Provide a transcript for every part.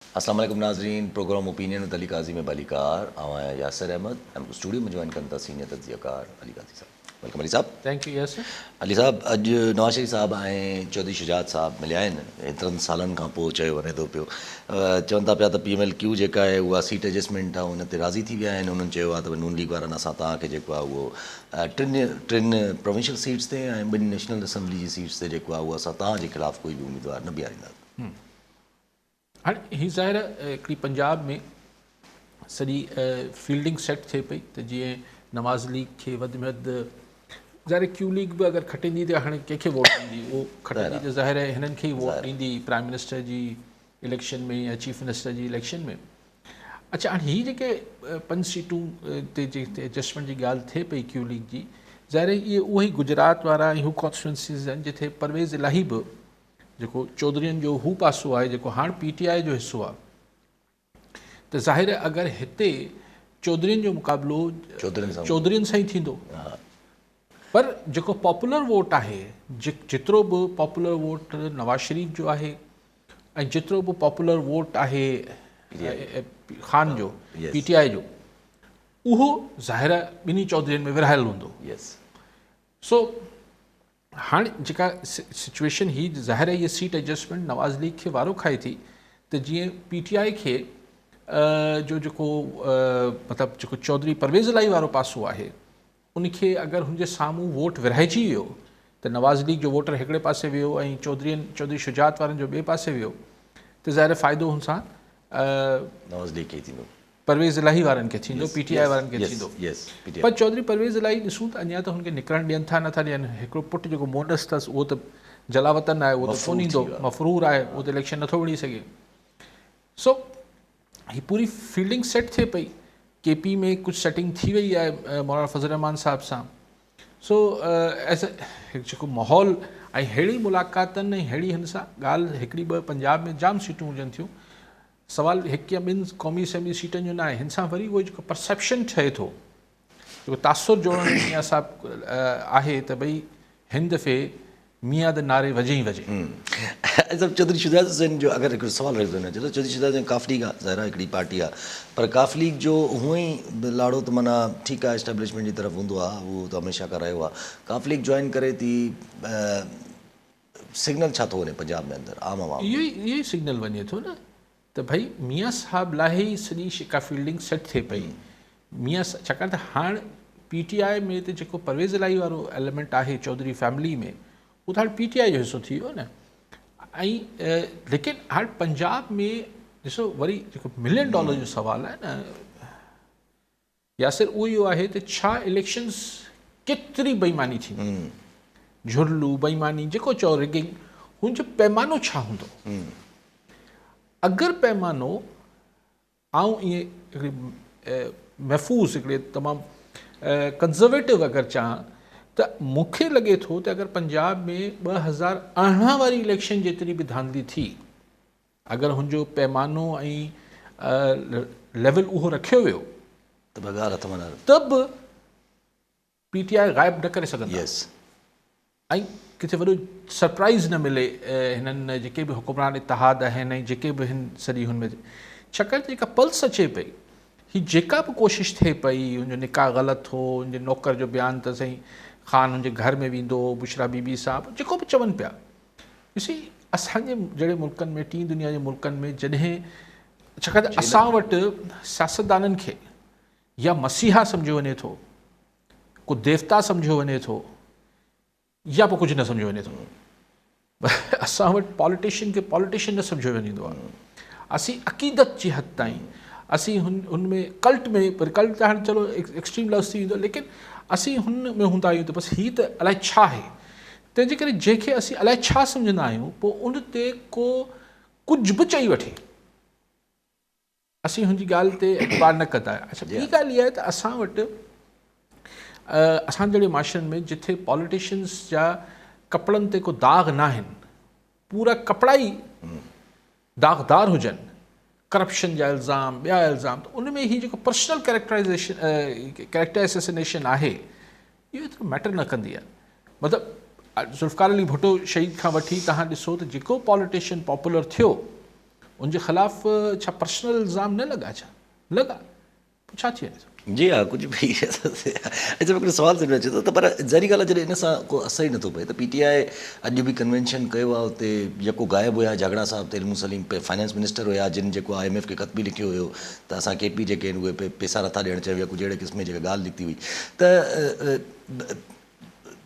اسلام عليڪم ناظرين programme opinion with Ali Qazi ۾ ڀليڪار آئون آهيان ياسر احمد ۽ مونکي اسٽوڊيو ۾ جوائن ڪن ٿا سينيئر تجزيه ڪار علي قاضي صاحب welcome Ali صاحب. Thank you Yasir. Ali صاحب اڄ نواز شريف صاحب ۽ چوڌري شجاعت صاحب مليا آهن ايترن سالن کان پوء چيو وڃي ٿو پيو چون ٿا پيا ته پي ايم ايل ڪيو جيڪا آهي اها سيٽ ايڊجسٽمينٽ آهي ان تي راضي ٿي ويا آهن انهن چيو آهي ته نون ليگ وارن اسان توهان کي جيڪو آهي اهو ٽن ٽن پروونشل سيٽس تي ۽ ٻن نيشنل اسيمبلي جي سيٽس تي جيڪو آهي اهو اسان توهان جي خلاف ڪوئي به اميدوار نه بيهارينداسين. هاڻي هي ظاهر آهي هڪڙي پنجاب ۾ سڄي فيلڊنگ سيٽ ٿئي پئي ته جيئن نواز ليگ کي وڌ ۾ وڌ ظاهر ڪيو ليگ به اگر کٽندي ته هاڻي ڪنهن کي ووٽ ڏيندي اهو کٽندي ته ظاهر آهي هنن کي ئي ووٽ ڏيندي پرائم منسٽر جي اليڪشن ۾ يا چيف منسٽر جي اليڪشن ۾ اڇا هاڻي هي جيڪي پنج سيٽون تي جيڪي ايڊجسٽمينٽ جي ڳالهه ٿئي پئي ڪيو ليگ جي ظاهر آهي اهي اهي گجرات وارا ۽ هو ڪانسٽيٽوئنسيز آهن جتي پرويز الاهي به جيڪو چوڌرين جو هو پاسو آهي جيڪو هاڻ پي ٽي آء جو حصو آهي ته ظاهر آهي اگر هتي چوڌرين جو مقابلو چوڌرين سان ئي ٿيندو پر جيڪو پاپولر ووٽ آهي جيترو به پاپولر ووٽ نواز شريف جو آهي ۽ جيترو به پاپولر ووٽ آهي خان جو پي ٽي آء جو اهو ظاهر آهي ٻنهي چوڌرين ۾ ورهايل هوندو. سو هاڻ جيڪا سچويشن هي ظاهر آهي هي سيٽ ايڊجسٽمينٽ نواز ليگ کي وارو کائي ٿي ته جيئن پي ٽي آء کي جو جيڪو مطلب جيڪو چوڌري پرويز الاهي وارو پاسو آهي ان کي اگر هن جي سامهون ووٽ ورهائجي ويو ته نواز ليگ جو ووٽر هڪڙي پاسي ويو ۽ چوڌرين چوڌري شجاعت وارن جو ٻئي پاسي ويو ته ظاهر فائدو هن سان نواز ليگ کي ٿيندو پرويز الاهي وارن کي ٿيندو پي ٽي آء وارن کي ٿيندو پر چوڌري پرويز الاهي ڏسون ته اڃا ته هن کي نڪرڻ ڏين ٿا نٿا ڏين هڪڙو پٽ جيڪو مونس اٿس اهو ته جلاوطن آهي اهو ته ڪون ايندو مفرور آهي اهو ته اليڪشن نٿو وڙهي سگهي سو هي پوري فيلڊنگ سيٽ ٿئي پئي ڪي پي ۾ ڪجهه سيٽنگ ٿي وئي آهي مولانا فضل الرحمان صاحب سان سو ايز جيڪو ماحول ۽ ههڙي ملاقاتن ۽ ههڙي هن سان ڳالهه هڪڙي ٻه پنجاب ۾ جام سيٽون هجن ٿيون سوال هڪ يا ٻن قومي اسيمبلي سيٽن جو ناهي، هن سان وري اهو جيڪو پرسيپشن ٺهي ٿو، جيڪو تاثر جوڙڻ ۾ ميان صاحب آهي ته ڀئي هن دفعي ميان ته نعري وجي ئي وجي. صاحب چوڌري شجاعت حسين جو اگر هڪڙو سوال رکجو نه چوڌري شجاعت حسين قاف ليگ آ ظاهر آ هڪڙي پارٽي آ پر قاف ليگ جو هونئن ئي لاڙو ته معنيٰ ٺيڪ آ اسٽيبلشمينٽ جي طرف هوندو آ اهو ته هميشه کان رهيو آ قاف ليگ جوائن ڪري ٿي سگنل ڇا ٿو وڃي پنجاب ۾ اندر عام عوام ۾؟ اهو ئي سگنل وڃي ٿو نه ته ڀئي ميان صاحب لاء ئي سڄي شڪا فيلڊنگ سيٽ ٿئي پئي ميان ڇاڪاڻ ته هاڻ پي ٽي آء ۾ ته جيڪو پرويز الاهي وارو ايليمينٽ آهي چوڌري فيملي ۾ اهو ته هاڻ پي ٽي آء جو حصو ٿي ويو نه ۽ ليڪن هاڻ پنجاب ۾ ڏسو وري جيڪو ملين ڊالر جو سوال آهي نه ياسر اهو اهو آهي ته ڇا اليڪشنز ڪيتري بيماني ٿيندي جهرلو بيماني جيڪو چئو رگنگ هن جو پيمانو ڇا هوندو اگر پيمانو آئون ائين هڪڙي محفوظ هڪڙي تمام ڪنزرويٽو اگر چاهان ته مون کي لڳي ٿو ته اگر پنجاب ۾ 2018 واري اليڪشن جيتري به ڌانڌلي ٿي اگر هن جو پيمانو ۽ ليول اهو رکيو ويو ته به ڳالهه هٿ مان نه ته به پي ٽي آء غائب نه ڪري سگهندا ۽ ڪٿي وڏو سرپرائز نه ملي هنن جيڪي به حڪمران اتحاد آهن ۽ جيڪي به هن سڄي هن ۾ ڇاڪاڻ ته جيڪا پلس اچي پئي هي جيڪا به ڪوشش ٿئي پئي هن جو نڪاح غلط هو هن جي نوڪر جو بيان ته سائين خان هن جي گهر ۾ ويندو هو بشرا بي بي سان جيڪو به چون پيا You see اسان جي جهڙي ملڪن ۾ ٽين دنيا جي ملڪن ۾ جڏهن ڇاڪاڻ ته اسان وٽ سياستدانن کي يا مسيحا سمجهيو وڃي ٿو ڪو ديوتا سمجهيو وڃي ٿو يا پوء ڪجهه نه سمجهيو وڃي ٿو اسان وٽ پاليٽيشن کي پاليٽيشن نه سمجهيو وڃيندو آهي اسين عقيدت جي حد تائين اسين هن هن ۾ ڪلٽ ۾ پر ڪلٽ ته هاڻي چلو ايڪسٽريم لفظ ٿي ويندو ليڪن اسين هن ۾ هوندا آهيون ته بس هي ته الائي ڇا آهي تنهن جي ڪري جنهن کي اسين الائي ڇا سمجهندا آهيون پوء ان تي ڪو ڪجهه به چئي وٺي اسين هن جي ڳالهه تي اعتبار نه ڪندا آهيون. اڇا ٻي ڳالهه اها آهي ته اسان وٽ اسان جهڙي معاشرن ۾ جتي پاليٽيشنس جا ڪپڙن تي ڪو داغ ناهن پورا ڪپڙا ئي داغدار هجن، ڪرپشن جا الزام، ٻيا الزام ته ان ۾ هي جيڪو پرسنل ڪيريڪٽرائيزيشن ڪيريڪٽر اسيسنيشن آهي اهو ايترو ميٽر نه ڪندي آهي مطلب ذوالفقار علي ڀٽو شهيد کان وٺي توهان ڏسو ته جيڪو پاليٽيشن پاپولر ٿيو ان جي خلاف ڇا پرسنل الزام نه لڳا ڇا؟ لڳا. پوء ڇا ٿي وڃي ٿو؟ جي ها ڪجهه به اچا هڪڙو سوال ذهن ۾ اچي ٿو ته پر ظاهري ڳالهه آهي جڏهن ان سان ڪو اثر ئي نٿو پئي ته پي ٽي آء اڄ به ڪنوينشن ڪيو آهي اتي يڪو غائب هيا جهڳڙا صاحب ته علم سليم فائنانس منسٽر هيا جن جيڪو I M F کي خط به لکيو هيو ته اسان ڪي پي جيڪي آهن اهي پيسا نٿا ڏيڻ چاهيون يا ڪجهه اهڙي قسم جي جيڪا ڳالهه نڪتي هئي ته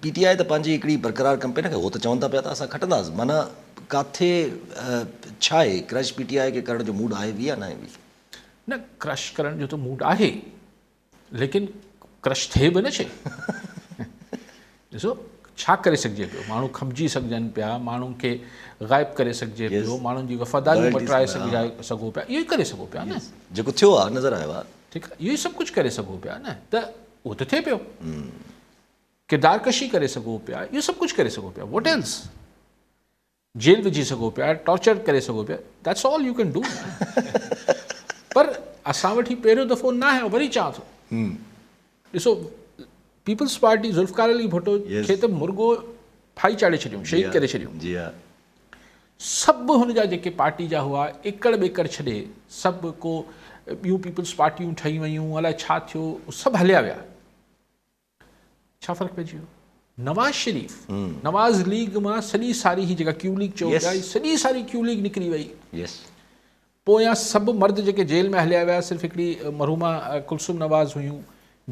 پي ٽي آء ته پنهنجي هڪڙي برقرار ڪمپين کي هو ته چون ٿا پيا ته اسان کٽنداسين معنيٰ ڪاٿي ڇا آهي ڪرش پي ٽي آء کي ڪرڻ جو موڊ آهي به يا ناهي به؟ نه ڪرش ڪرڻ جو ته موڊ آهي ليڪن ڪرش ٿئي به نه شي ڏسو ڇا ڪري سگهجي پيو ماڻهو کنڀجي سگهجن پيا ماڻهن کي غائب ڪري سگهجي پيو ماڻهن جي وفاداري مٽرائي سگهو پيا اهو ئي ڪري سگهو پيا نه جيڪو ٿيو آهي نظر آيو آهي ٺيڪ آهي اهو ئي سڀ ڪجهه ڪري سگهو پيا نه ته اهو ته ٿئي پيو ڪردار ڪشي ڪري سگهو پيا اهو سڀ ڪجهه ڪري سگهو پيا واٽ ايلس جيل وجهي سگهو پيا ٽارچر ڪري سگهو پيا that's all you can do پر اسان وٽ هي پهريون دفعو نه آهي وري چوان ٿو ڏسو پيپلز پارٽي ذوالفقار علي ڀٽو کي ته مرڳو ڦاهي چاڙهي ڇڏيون شهيد ڪري ڇڏيون جي ها سڀ هن جا جيڪي پارٽي جا هئا ايڪڙ ٻيڪڙ ڇڏي سڀ ڪو ٻيون پيپلز پارٽيون ٺهي ويون الائي ڇا ٿيو سڀ هليا ويا ڇا فرق پئجي ويو؟ نواز شريف نواز ليگ مان سڄي ساري هي جيڪا ڪيو ليگ چئو پيا سڄي ساري ڪيو ليگ نڪري وئي پويان سڀ مرد جيڪي جيل ۾ هليا ويا صرف هڪڙي مرحومه ڪلثوم نواز هيون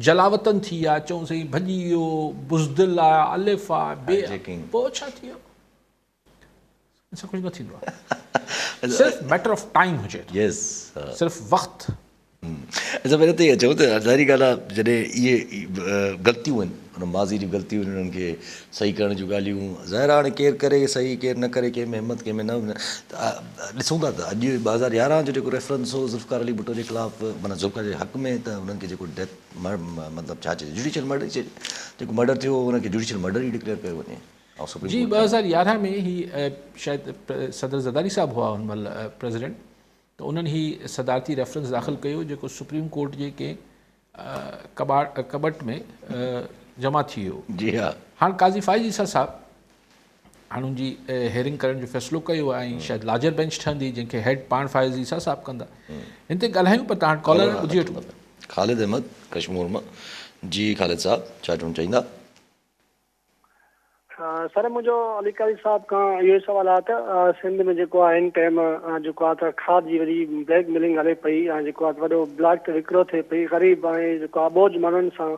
جلاوطن ٿي ويا چئون سائين ڀڄي ويو بزدل آ الف آ بي پوء ڇا ٿي ويو ان سان ڪجهه نه ٿيندو آهي صرف ميٽر آف ٽائيم هجي ٿو صرف وقت. اچا پهريون ته اهو چئو ته ظاهري ڳالهه آهي جڏهن اهي غلطيون آهن ان ماضي جون غلطيون آهن انهن کي صحيح ڪرڻ جون ڳالهيون ظاهر آهي هاڻي ڪير ڪري صحيح ڪير نه ڪري ڪنهن ۾ همت ڪنهن ۾ نه ته ڏسون ٿا ته اڄ 2011 جو جيڪو ريفرنس هو ذوالفقار علي ڀٽو جي خلاف معنيٰ ذوالفقار جي حق ۾ ته انهن کي جيڪو ڊيٿ مطلب ڇا چئجي جوڊيشل مرڊر چئجي جيڪو مرڊر ٿيو هو ان کي جوڊيشل مرڊر ئي ڊڪليئر ڪيو وڃي. جي 2011 ۾ هي شايد صدر زرداري صاحب هئا ان مهل پريزيڊنٽ ته انهن هي صدارتي ريفرنس داخل ڪيو جيڪو سپريم ڪورٽ جي ڪنهن ڪٻٽ ۾ جمع ٿي ويو. جي ها. هاڻ قاضي فائز عيسيٰ صاحب هاڻ ان جي هيئرنگ ڪرڻ جو فيصلو ڪيو آهي ۽ شايد لارجر بينچ ٺهندي جنهن کي هيڊ پاڻ فائز عيسيٰ صاحب ڪندا. هن تي ڳالهايون پر توهان ڪالر ٻڌي وٺو. خالد احمد ڪشمور مان جي خالد صاحب ڇا چوڻ چاهيندا. سر منهنجو علي قاري صاحب کان اهو ئي سوال آهي ته سنڌ ۾ جيڪو آهي هن ٽائيم جيڪو آهي ته کاڌ جي وڏي بليڪ ميلنگ هلي پئي ۽ جيڪو آهي وڏو بلاڪ تي وڪرو ٿئي پئي غريب ۽ جيڪو آهي اٻوجهه ماڻهن سان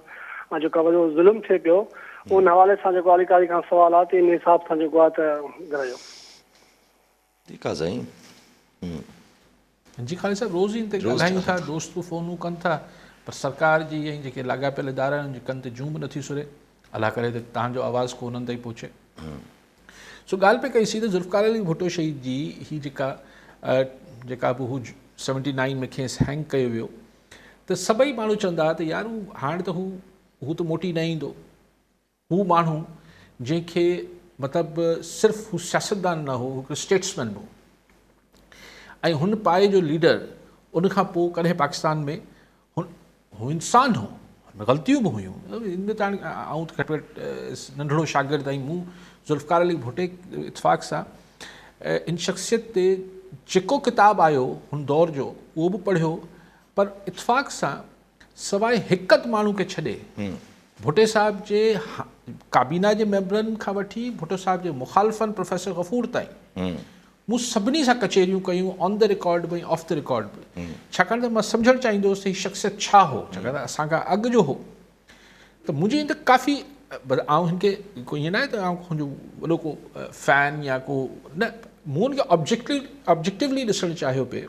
جيڪو آهي وڏو ظلم ٿئي پيو ان حوالي سان جيڪو علي قاري کان سوال آهي ته ان حساب سان جيڪو آهي ته ڳالهايو. ٺيڪ آ سائين. جي خالد صاحب روز ئي ان تي ڳالهايون ٿا دوست به فونون ڪن ٿا پر سرڪار جي ۽ جيڪي لاڳاپيل ادارا آهن ان جي ڪن تي جون به نٿي سري الله ڪري ته توهان جو آواز ڪو انهن تائين پهچي سو ڳالهه پئي ڪئي سي ته ذوالفقار علي ڀٽو شهيد جي هي جيڪا جيڪا به هو 79 ۾ کيس هينگ ڪيو ويو ته سڀئي ماڻهو چوندا ته يار هو هاڻ ته هو هو ته موٽي نه ايندو هو ماڻهو جنهن کي مطلب صرف هو سياستدان نه هو هڪ اسٽيٽسمين به هو ۽ هن پائي جو ليڊر ان کان پوء ڪڏهن پاڪستان ۾ هن هو انسان هو هن غلطيون به هيون ان ۾ ته هاڻي آئون ته گهٽ وڌ ننڍڙو شاگرد ۽ مون ذوالفقار علي ڀٽي اتفاق سان ان شخصيت تي جيڪو ڪتاب آيو هن دور جو اهو به پڙهيو پر اتفاق سان سواء هڪ اڌ ماڻهو کي ڇڏي ڀٽي صاحب جي ڪابينا جي ميمبرن کان وٺي ڀٽو صاحب جي مخالفن پروفيسر غفور تائين مون سڀني سان ڪچهريون ڪيون آن the record به ۽ آف the record به ڇاڪاڻ ته مان سمجهڻ چاهيندو هوس ته هي شخصيت ڇا هو ڇاڪاڻ ته اسان کان اڳ جو هو ته منهنجي هن تي ڪافي آئون هن کي ڪو ائين ناهي ته آئون هن جو وڏو ڪو فين يا ڪو نه مون هن کي آبجيڪٽولي ڏسڻ چاهيو پئي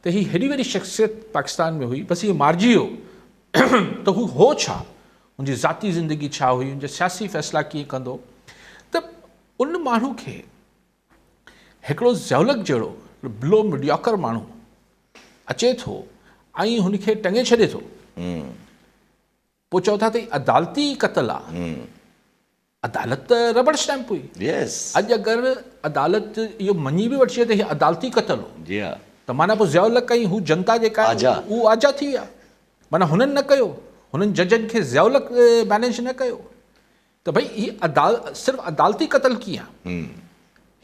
ته هي هيڏي وڏي شخصيت پاڪستان ۾ هئي بس هي مارجي ويو ته هو هو ڇا هن جي ذاتي زندگي ڇا هئي هن جا سياسي فيصلا ڪيئن ڪندو ته ان ماڻهو کي هڪڙو ضياء جهڙو بلو ميڊيوڪر ماڻهو اچي ٿو ۽ هن کي ٽنگي ڇڏي ٿو پوء چئو ٿا ته هي عدالتي قتل آ. عدالت ته ربڙ اسٽيمپ هئي. اڄ اگر عدالت اهو مڃي به وٺجي ته هي عدالتي قتل هو ته معنيٰ پوء ضياء الحق ۽ هو جنتا جيڪا آهي هو آجا ٿي ويا. معنيٰ هنن نه ڪيو، هنن ججن کي ضياء الحق مئنيج نه ڪيو ته ڀئي هي صرف عدالتي قتل ڪيئن آ؟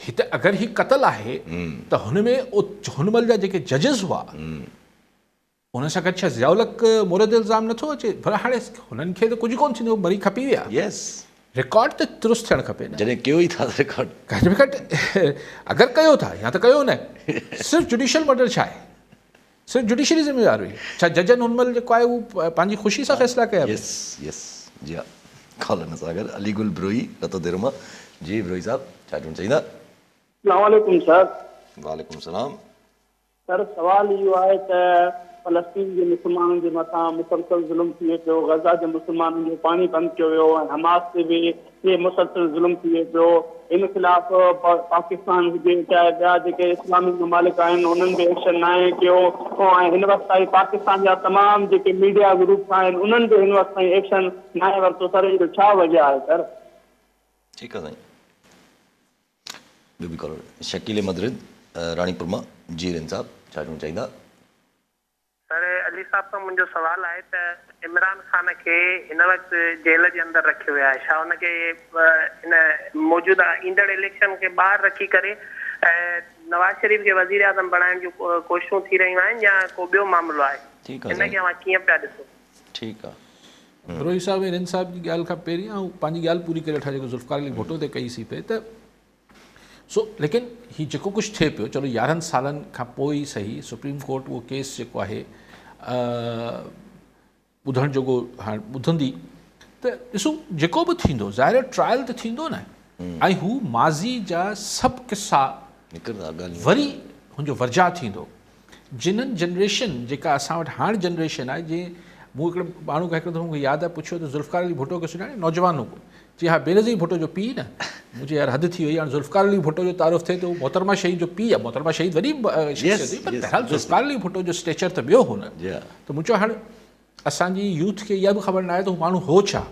هت اگر هي قتل آهي ته هن ۾ هن مهل جا جيڪي ججز هئا انهن سان گڏ ڇا ضياء الحق مورد الزام نٿو اچي؟ ڀلا هاڻي هنن کي ته ڪجهه ڪونه ٿيندو، مري کپي ويا. يس. رڪارڊ ته درست ٿيڻ کپي نه. جڏهن ڪيو ئي ٿا ته رڪارڊ. گهٽ ۾ گهٽ اگر ڪيو ٿا يا ته ڪيو نه. صرف جڊيشل مرڊر ڇا آهي؟ صرف جڊيشري ذميوار هئي. ڇا ججن هن مهل جيڪو آهي هو پنهنجي خوشي سان فيصلا ڪيا پئي؟ يس يس جي ها ڪالر سان گڏ علي گل بروهي رتو ديرو مان جي بروهي صاحب ڇا چوڻ چاهيندا؟ اسلام عليڪم سر. وعليڪم السلام. سر سوال اهو آهي ته فلسطين جي مسلمانن جي مٿان مسلسل ظلم ٿئي پيو، غزه جي مسلمانن جو پاڻي بند ڪيو ويو ۽ حماس تي به اهي مسلسل ظلم ٿئي پيو، ان خلاف پاڪستان هجي چاهي ٻيا جيڪي اسلامي ممالڪ آهن انهن به ايڪشن ناهي ڪيو ۽ هن وقت تائين پاڪستان جا تمام جيڪي ميڊيا گروپس آهن انهن به هن وقت تائين ايڪشن ناهي ورتو سر ان جو ڇا وجه آهي سر. ٺيڪ آهي سائين. ٻيو به ڪالر شڪيل احمد رند راڻيپور مان جي رند صاحب ڇا چوڻ چاهيندا. سر علي صاحب کان منهنجو سوال آهي ته عمران خان کي هن وقت جيل جي اندر رکيو ويو آهي ڇا ان کي ان موجوده ايندڙ اليڪشن کي ٻاهر رکي ڪري نواز شريف کي وزير اعظم بڻائڻ جون ڪوششون ٿي رهيون آهن يا ڪو ٻيو معاملو آهي ان کي اوهان ڪيئن پيا ڏسو. ٺيڪ آ. بروهي صاحب ۽ رند صاحب جي ڳالهه کان پهرين آئون پنهنجي ڳالهه پوري ڪري وٺان جيڪو ذوالفقار علي ڀٽو تي ڪئي سي پئي ته سو ليڪن هي جيڪو ڪجهه ٿئي پيو چلو 11 سالن کان پوء ئي سهي سپريم ڪورٽ اهو ڪيس جيڪو آهي ٻڌڻ جوڳو هاڻ ٻڌندي ته ڏسو جيڪو به ٿيندو ظاهر ٽرائل ته ٿيندو نه ۽ هو ماضي جا سڀ قصا وري هن جو ورجاء ٿيندو. جنھن جنريشن جيڪا اسان وٽ هاڻ جنريشن آهي جنهن مون هڪڙي ماڻهو کان هڪڙو دفعو مون کي ياد آهي پڇيو ته ذوالفقار علي ڀٽو کي سڃاڻين نوجوان هو چي ها بينظير ڀٽو جو پيء نه مون چيو يار حد ٿي وئي هاڻ ذوالفقار علي ڀٽو جو تعارف ٿئي ته محترمه شهيد جو پيء آهي محترمه شهيد وڏي شخصيت هئي پر بهرحال ذوالفقار علي ڀٽو جو اسٽيچر ته ٻيو هو نه ته مون چيو هاڻ اسان جي يوٿ کي اها به خبر نه آهي ته هو ماڻهو هو ڇا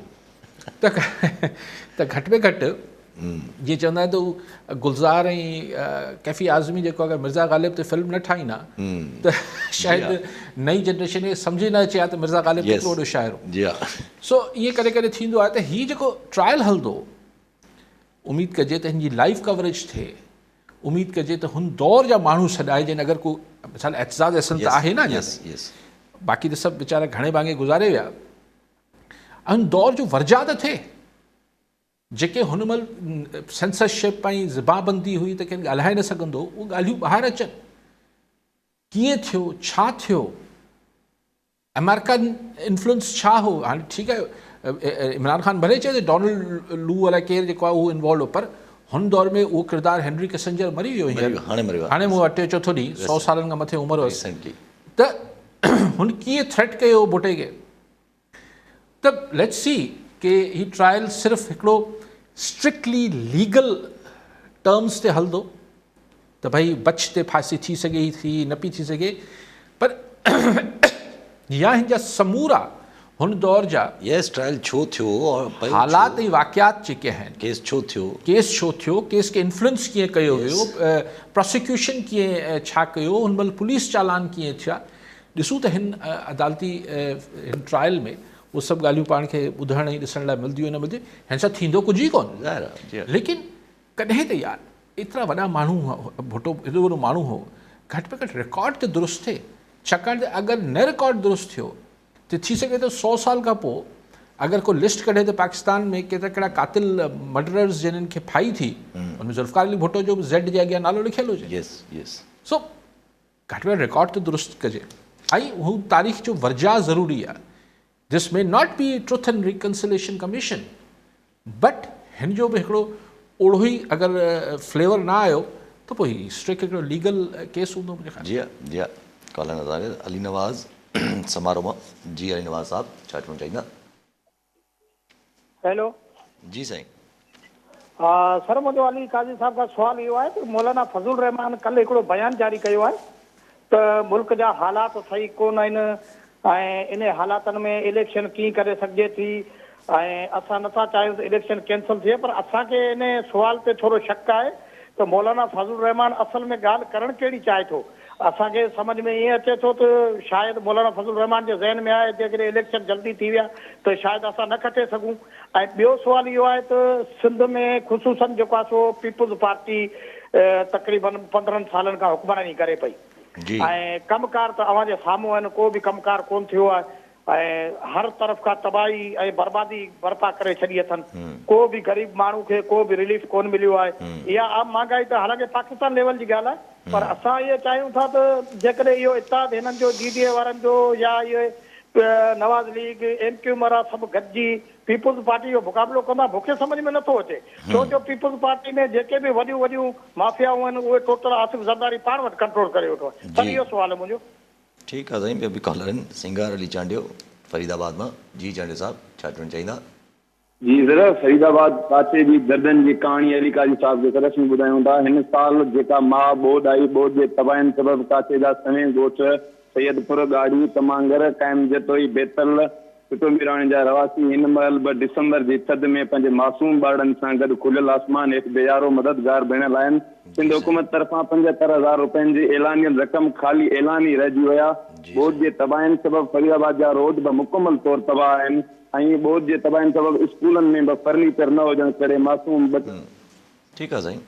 ته ته گهٽ ۾ گهٽ جيئن چوندا آهن ته هو گلزار ۽ ڪيفي اعظمي جيڪو اگر مرزا غالب تي فلم نه ٺاهين ها ته شايد نئين جنريشن کي سمجهه نه اچي ها ته مرزا غالب ڪيترو وڏو شاعر هو. سو ائين ڪڏهن ڪڏهن ٿيندو آهي ته هي جيڪو ٽرائل هلندو اميد ڪجي ته هن جي لائيو ڪوريج ٿئي، اميد ڪجي ته هن دور جا ماڻهو سڏائجن اگر ڪو مثال اعتزاز احسن ته آهي نه اڃا تائين باقي ته سڀ ويچارا گهڻي ڀاڱي گذاري ويا هن دور جو ورجاء ته ٿئي. جيڪي هن مهل سينسرشپ ۽ زبانبندي هئي ته ڪير ڳالهائي نه سگهندو هو، اهي ڳالهيون ٻاهر اچن. ڪيئن ٿيو، ڇا ٿيو، آمريڪن انفلوئنس ڇا هو، هاڻي ٺيڪ آهي عمران خان ڀلي چئي ته ڊونلڊ لو الائي ڪير جيڪو آهي اهو انوالو هو پر هن دور ۾ اهو ڪردار هينري ڪسنجر مري ويو هينئر، هاڻي مون وٽ ٽيون چوٿون ڏينهن 100 سالن کان مٿي عمر هئس ته هن ڪيئن ٿريٽ ڪيو ڀٽي کي. ته ليٽس سي ڪي هي ٽرائل صرف هڪڙو اسٽرڪٽلي ليگل ٽرمز تي هلندو ته ڀئي بچ تي ڦاسي ٿي سگهي ٿي نه پي ٿي سگهي پر يا هن جا سمورا هن دور جا يس ٽرائل ڇو ٿيو حالات ۽ واقعات جيڪي آهن ڪيس ڇو ٿيو ڪيس ڇو ٿيو ڪيس کي انفلوئنس ڪيئن ڪيو ويو پراسيڪيوشن ڪيئن ڇا ڪيو هن مهل پوليس چالان ڪيئن ٿيا ڏسون ته هن عدالتي هن ٽرائل ۾ اهي سڀ ڳالهيون پاڻ کي ٻڌڻ ۽ ڏسڻ لاء ملنديون يا نه ملنديون. هن سان ٿيندو ڪجهه ئي ڪونه. ظاهر آهي جي. ليڪن ڪڏهن ته يار ايترا وڏا ماڻهو هئا، ڀٽو ايڏو وڏو ماڻهو هو، گهٽ ۾ گهٽ رڪارڊ ته درست ٿئي. ڇاڪاڻ ته اگر نه رڪارڊ درست ٿيو ته ٿي سگهي ٿو 100 سال کان پوء اگر ڪو لسٽ ڪڍي ته پاڪستان ۾ ڪيترا ڪهڙا قاتل مرڊررز جنهن کي ڦاهي ٿي ان ۾ ذوالفقار علي ڀٽو جو به زيڊ جي اڳيان نالو لکيل هجي. Yes yes. سو گهٽ ۾ گهٽ رڪارڊ ته درست ڪجي ۽ هو تاريخ جو ورجاء ضروري آهي. This may not be truth and reconciliation commission but هن جو به هڪڙو اوڙهو ئي اگر فليور نه آيو ته پوء هي اسٽرڪ هڪڙو ليگل ڪيس هوندو منهنجي خيال. جي ها جي ها ڪالر نظر علي نواز سمارو مان جي علي نواز صاحب ڇا چوڻ چاهيندا. هيلو. جي سائين. ها سر منهنجو علي قاضي صاحب کان سوال اهو آهي ته مولانا فضل الرحمان ڪلهه هڪڙو بيان جاري ڪيو آهي ته ملڪ جا حالات صحيح ڪونه آهن ۽ انهي حالاتن ۾ اليڪشن ڪيئن ڪري سگهجي ٿي ۽ اسان نٿا چاهيون ته اليڪشن ڪينسل ٿئي پر اسان کي انهي سوال تي ٿورو شڪ آهي ته مولانا فضل الرحمان اصل ۾ ڳالهه ڪرڻ ڪهڙي چاهي ٿو اسان کي سمجهه ۾ ائين اچي ٿو ته شايد مولانا فضل الرحمان جي ذهن ۾ آهي جيڪڏهن اليڪشن جلدي ٿي ويا ته شايد اسان نه کٽي سگهون ۽ ٻيو سوال اهو آهي ته سنڌ ۾ خصوصن جيڪو آهي سو پيپلز پارٽي تقريبن 15 سالن کان حڪمراني ڪري پئي ۽ ڪم ڪار ته اوهان جي سامهون آهن، ڪو به ڪم ڪار ڪونه ٿيو آهي ۽ هر طرف کان تباهي ۽ بربادي برپا ڪري ڇڏي اٿن، ڪو به غريب ماڻهو کي ڪو به رليف ڪونه مليو آهي. اها عام مهانگائي ته حالانڪه پاڪستان ليول جي ڳالهه آهي پر اسان اهو چاهيون ٿا ته جيڪڏهن اهو اتحاد هنن جو جي ڊي اي وارن جو يا اهي Nawaz league, M Q M وارا سڀ گڏجي پيپلز پارٽي جو مقابلو ڪندا مون کي سمجهه ۾ نٿو اچي ڇو جو پيپلز پارٽي ۾ جيڪي به وڏيون وڏيون مافيائون آهن اهي ٽوٽل آصف زرداري پاڻ وٽ ڪنٽرول ڪري ويٺو آهي سر اهو سوال آهي منهنجو. ٺيڪ آ سائين ٻيا به ڪالر آهن سينگار علي چانڊيو فريد آباد مان جي چانڊيو صاحب ڇا چوڻ چاهيندا. جي سر فريد آباد پاسي جي دردن جي ڪهاڻي علي قاضي صاحب کي سر اسين ٻڌايون ٿا هن سال جيڪا ماء ٻوڏ آئي ٻوڏ جي تباهين سبب ڪاڇي جا سوين ڳوٺ سيد پور، ڳاڙهي، ڪمانگر، قائم جتوئي، بيتل، ٺٽو ميراڻي جا رهواسي هن مهل به ڊسمبر جي ٿڌ ۾ پنهنجي معصوم ٻارڙن سان گڏ کليل آسمان هيٺ بي يارو مددگار بڻيل آهن. سنڌ حڪومت طرفان 75 هزار رپين جي اعلانيل رقم خالي اعلان ئي رهجي ويا. ٻوڏ جي تباهين سبب فريدآباد جا روڊ به مڪمل طور تباهه آهن ۽ ٻوڏ جي تباهين سبب اسڪولن ۾ به فرنيچر نه هجڻ ڪري معصوم ٻچ ٺيڪ آ سائين.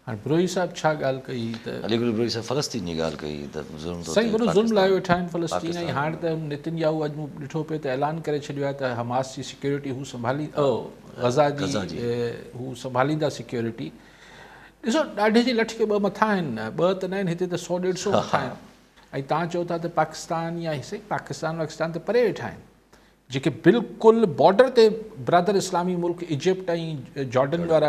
هاڻي بروهي صاحب ڇا ڳالهه ڪئي ته. علي گل بروهي صاحب فلسطين جي ڳالهه ڪئي ته ظلم ٿو سائين وڏو ظلم لايو ويٺا آهن فلسطين ۽ هاڻ ته نتن ياهو اڄ مون ڏٺو پئي ته اعلان ڪري ڇڏيو آهي ته حماس جي سيڪيورٽي هو سنڀالي غزه جي هو سنڀاليندا سيڪيورٽي ڏسو ڏاڍي جي لٺ کي ٻه مٿا آهن ٻه ته نه آهن هتي ته سو ڏيڍ سو مٿا آهن ۽ تان چئو ٿا ته پاڪستان يا سائين پاڪستان واڪستان ته پري ويٺا آهن جيڪي بلڪل بارڊر تي برادر اسلامي ملڪ ايجپٽ ۽ جارڊن وارا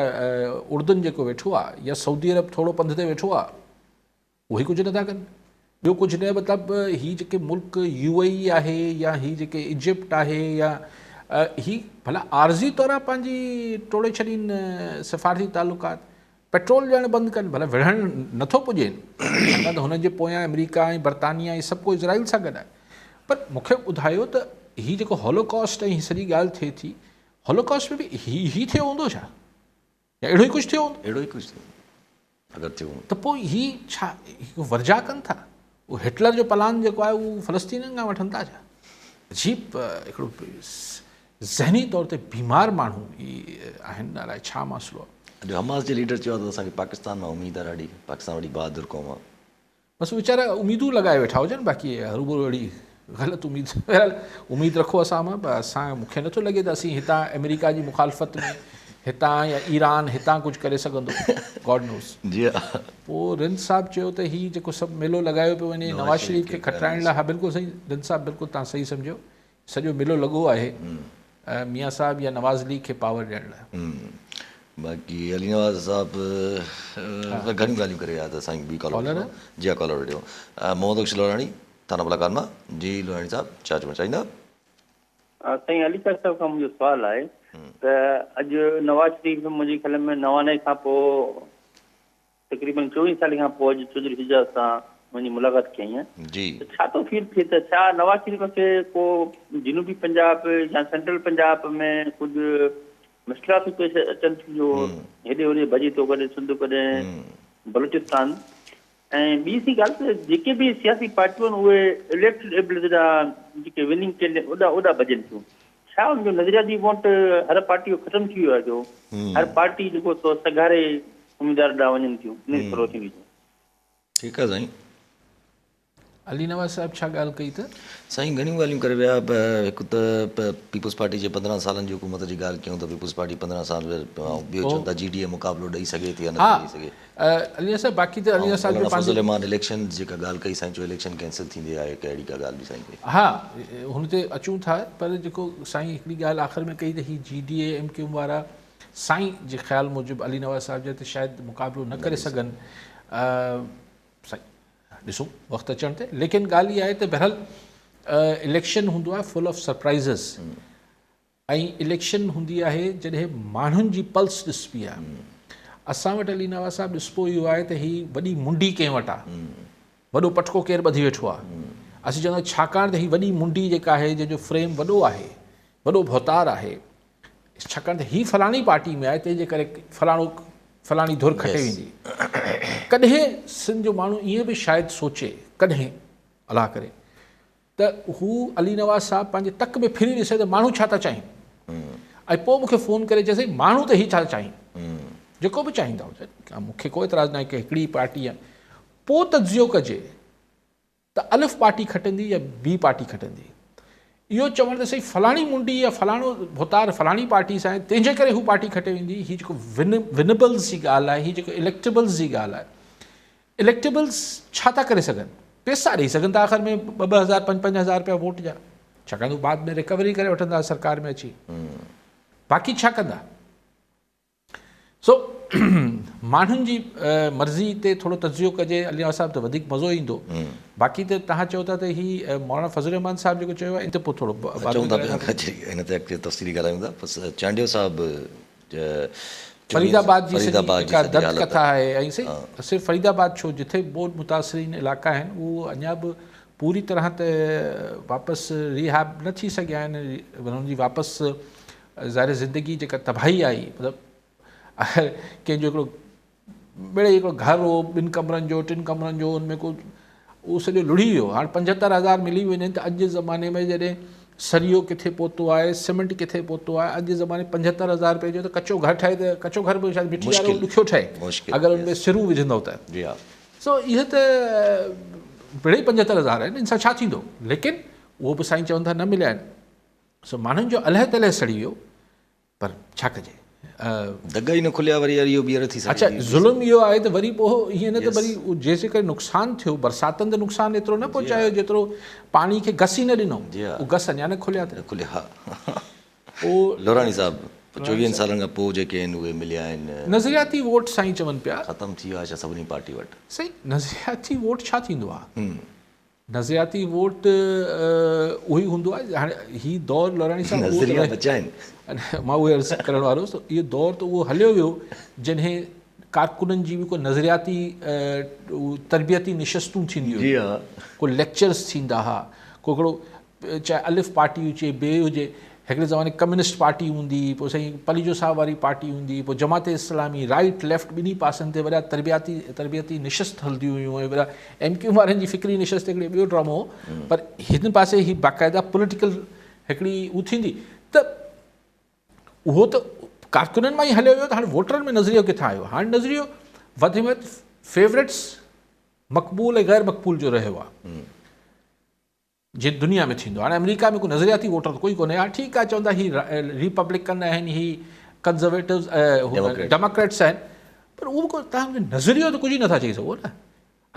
اردن جيڪو ويٺو آ يا سعودي عرب ٿورو پنڌ تي ويٺو آ اهي ڪجهه نٿا ڪن ٻيو ڪجهه نه مطلب هي جيڪي ملڪ يو اي اي آهي يا هي جيڪي ايجپٽ آهي يا هي ڀلا عارضي طور پنهنجي ٽوڙي ڇڏين سفارتي تعلقات پيٽرول ڏيڻ بند ڪن ڀلا وڙهڻ نٿو پڄين ڇاڪاڻ ته هنن جي پويان آمريڪا ۽ برطانيا ۽ سڀ ڪو اسرائيل سان گڏ آهي پر مون کي ٻڌايو ته هي جيڪو هولوڪاسٽ ۽ هي سڄي ڳالهه ٿئي ٿي هولوڪاسٽ ۾ به هي هي ٿيو هوندو ڇا يا اهڙو ئي ڪجهه ٿيو هوندو؟ اهڙو ئي ڪجهه ٿيو اگر ٿيو هوندو ته پوء هي ڇا هي ورجاء ڪن ٿا؟ اهو هٽلر جو پلان جيڪو آهي اهو فلسطينين کان وٺن ٿا ڇا؟ عجيب هڪڙو ذهني طور تي بيمار ماڻهو ئي آهن الائي ڇا مسئلو آهي. اڄ حماس جي ليڊر چيو آهي ته اسان کي پاڪستان مان اميد آهي ڏاڍي، پاڪستان وڏي بهادر قوم آهي. بس ويچارا اميدون لڳائي ويٺا هجن باقي هروڀرو اهڙي غلط اميد بهرحال اميد رکو اسان مان پر اسان مون کي نٿو لڳي ته اسين هتان آمريڪا جي مخالفت ۾ هتان يا ايران هتان ڪجهه ڪري سگهندو گاڊ نوز. جي ها. پوء رند صاحب چيو ته هي جيڪو سڀ ميلو لڳايو پيو وڃي نواز شريف کي کٽرائڻ لاء ها بلڪل صحيح رند صاحب بلڪل توهان صحيح سمجهيو سڄو ميلو لڳو آهي ميان صاحب يا نواز ليگ کي پاور ڏيڻ لاء. باقي علي نواز صاحب گهڻيون ڳالهيون ڪري ويا ته سائين ٻي ڪالر جي ها ڪالر وٺو محمد بخش لوراڻي ٿانا بلاڪان مان جي لوراڻي صاحب ڇا چوڻ چاهيندا. سائين علي قاضي صاحب کان منهنجو سوال آهي ته اڄ نواز شريف منهنجي خيال ۾ 99 کان پوء تقريبن 24 سالن کان پوء اڄ چوڌري شجاعت سان وڃي ملاقات ڪيائين ته ڇا ٿو فيل ٿئي ته ڇا نواز شريف کي ڪو جنوبي پنجاب يا سينٽرل پنجاب ۾ ڪجهه مشڪلاتون پيش اچن ٿيون جو هيڏي هوڏي ڀڄي ٿو ڪڏهن سنڌ ڪڏهن بلوچستان ۽ ٻي سين ڳالهه ته جيڪي به سياسي پارٽيون آهن اهي اليڪٽڊ ايبلز ڏانهن جيڪي وننگ ڪينڊيڊ اوڏا اوڏا ڀڄن ٿيون ڇا ان جو نظرياتي ووٽ هر پارٽي جو ختم ٿي ويو آهي جو هر پارٽي جيڪو سو سگهاري اميدوار ڏانهن وڃن ٿيون ان تي روشني وجهو. ٺيڪ آهي سائين. علي نواز صاحب ڇا ڳالهه ڪئي ته. سائين گهڻيون ڳالهيون ڪري ويا هڪ ته پيپلز پارٽي جي 15 سالن جي حڪومت جي ڳالهه ڪيون ته پيپلز پارٽي 15 سال ٻيو چون ٿا جي ڊي اي مقابلو ڏئي سگهي ٿي يا نٿي ڏئي سگهي. علي نواز صاحب باقي ته علي نواز صاحب جو مولانا فضل الرحمان اليڪشن جي جيڪا ڳالهه ڪئي سائين چيو اليڪشن ڪينسل ٿيندي آهي هڪ اهڙي ڪا ڳالهه به سائين ڪئي. ها هن تي اچون ٿا پر جيڪو سائين هڪڙي ڳالهه آخر ۾ ڪئي ته هي G D A M Q M وارا سائين جي خيال موجب علي نواز صاحب جي ته شايد مقابلو نه ڪري سگهن سائين ڏسون وقت اچڻ تي ليڪن ڳالهه اها آهي ته بهرحال اليڪشن هوندو آهي فل آف سرپرائزز ۽ اليڪشن هوندي آهي جڏهن ماڻهن جي پلس ڏسبي آهي اسان وٽ علي نواز صاحب ڏسبو اهو آهي ته هي وڏي منڊي ڪنهن وٽ آهي وڏو پٽڪو ڪير ٻڌي ويٺو آهي اسين چوندا آهيون ڇاڪاڻ ته هي وڏي منڊي جيڪا آهي جنهن جو فريم وڏو آهي وڏو ڀوتار آهي ڇاڪاڻ ته هي فلاڻي پارٽي ۾ آهي تنهن جي ڪري فلاڻو فلاڻي ڌر کٽي ويندي. ڪڏهن سنڌ جو ماڻهو ائين به شايد سوچي ڪڏهن الله ڪري ته هو علي نواز صاحب پنهنجي تڪ ۾ ڦري ڏسي ته ماڻهو ڇا ٿا چاهين ۽ پوء مون کي فون ڪري چئي سائين ماڻهو ته هي ڇا ٿا چاهين. جيڪو به چاهيندا هجن، مون کي ڪو اعتراض ناهي ڪه هڪڙي پارٽي آهي، پوء تجزيو ڪجي ته الف پارٽي کٽندي يا بي پارٽي کٽندي. اهو چوڻ ته سائين فلاڻي منڊي يا فلاڻو ڀوتار فلاڻي پارٽي سان آهي تنهن جي ڪري هو پارٽي کٽي ويندي، هي جيڪو ونبلز جي ڳالهه آهي، هي جيڪو اليڪٽيبلز جي ڳالهه آهي، اليڪٽيبلز ڇا ٿا ڪري سگهن؟ پيسا ڏئي سگهن ٿا آخر ۾ ٻه ٻه هزار پنج پنج هزار رپيا ووٽ جا، ڇاڪاڻ ته بعد ۾ ريڪوري ڪري وٺندا سرڪار ۾ اچي، باقي ڇا ڪندا؟ سو ماڻهن جي مرضي تي ٿورو تجزيو ڪجي علي نواز صاحب ته وڌيڪ مزو ايندو، باقي ته توهان چئو ٿا ته هي مولانا فضل الرحمان صاحب جيڪو چيو آهي ان تي پوء ٿورو بعد ۾ ڳالهائينداسين. ان تي اڳتي تفصيلي ڳالهايون ٿا بس چانڊيو صاحب فريد آباد جي سڄي جيڪا درد ڪٿا آهي ۽ سائين صرف فريد آباد ڇو جٿي ٻوڏ متاثرين علائقا آهن اهو اڃا به پوري طرح ته واپس ريهاب نه ٿي سگهيا آهن انهن جي واپس ظاهر زندگي جيڪا تباهي آئي مطلب ڪنهن جو هڪڙو مڙئي هڪڙو گهر هو ٻن ڪمرن جو ٽن ڪمرن جو ان ۾ ڪو اهو سڄو لڙهي ويو. هاڻ 75000 ملي وڃن ته اڄ جي زماني ۾ جڏهن سريو ڪٿي پهتو آهي سيمنٽ ڪٿي پهتو آهي اڄ جي زماني 75000 رپئي جو ته ڪچو گهر ٺهي ته ڪچو گهر به شايد مٽي وارو ڏکيو ٺهي اگر ان ۾ سرون وجهندو ته. جي ها. سو اهي ته مڙئي 75000 آهن ان سان ڇا ٿيندو ليڪن اهو به سائين چون ٿا نه مليا آهن. سو ماڻهن جو الهه تلهه سڙي ويو پر ڇا ڪجي. دڳ ئي نه کليا وري يار اهو ٻيهر ٿي سگهي اڇا ظلم اهو آهي ته وري پوء ائين نه ته وري جيسين ڪري نقصان ٿيو برساتن ته نقصان ايترو نه پهچايو جيترو پاڻي کي گس ئي نه ڏنو اهو گس اڃا نه کليا ته کليا ها پوء لوراڻي صاحب 24 سالن کان پوء جيڪي آهن اهي مليا آهن. نظرياتي ووٽ سائين چون پيا. ختم ٿي ويو آهي ڇا سڀني پارٽي وٽ. سائين نظرياتي ووٽ ڇا ٿيندو آهي. نظرياتي ووٽ اهو ئي هوندو آهي هاڻي هي دور لوراڻي صاحب نظريا بچا آهن مان اهو عرض ڪرڻ وارو هوس ته اهو دور ته اهو هليو ويو جڏهن ڪارڪنن جي به ڪو نظرياتي تربيتي نشستون ٿينديون هيون ڪو ليڪچرز ٿيندا هئا ڪو هڪڙو چاهي الف پارٽي هجي بي هجي هڪڙي زماني ڪميونسٽ پارٽي هوندي هئي پوء سائين پليجو صاحب واري پارٽي هوندي هئي پوء جماعت اسلامي رائيٽ ليفٽ ٻنهي پاسن تي وڏا تربياتي تربيتي نشست هلنديون هيون ۽ وڏا ايم ڪيو وارن جي فڪري نشست هڪڙي ٻيو ڊرامو هو پر هن پاسي هي باقاعده پوليٽيڪل هڪڙي هو ٿيندي ته اهو ته ڪارڪنن مان ئي هليو ويو ته هاڻي ووٽرن ۾ نظريو ڪٿان آيو هاڻي نظريو وڌ ۾ وڌ فيورٽس مقبول ۽ غير مقبول جو رهيو آهي جيئن دنيا ۾ ٿيندو هاڻي آمريڪا ۾ ڪو نظرياتي ووٽر ته ڪوئي ڪونهي ها ٺيڪ آهي چوندا هي ريپبلڪن آهن هي ڪنزرويٽوز ڊيموڪريٽس آهن پر اهو به ڪو توهان کي نظريو ته ڪجهه نٿا چئي سگهو نه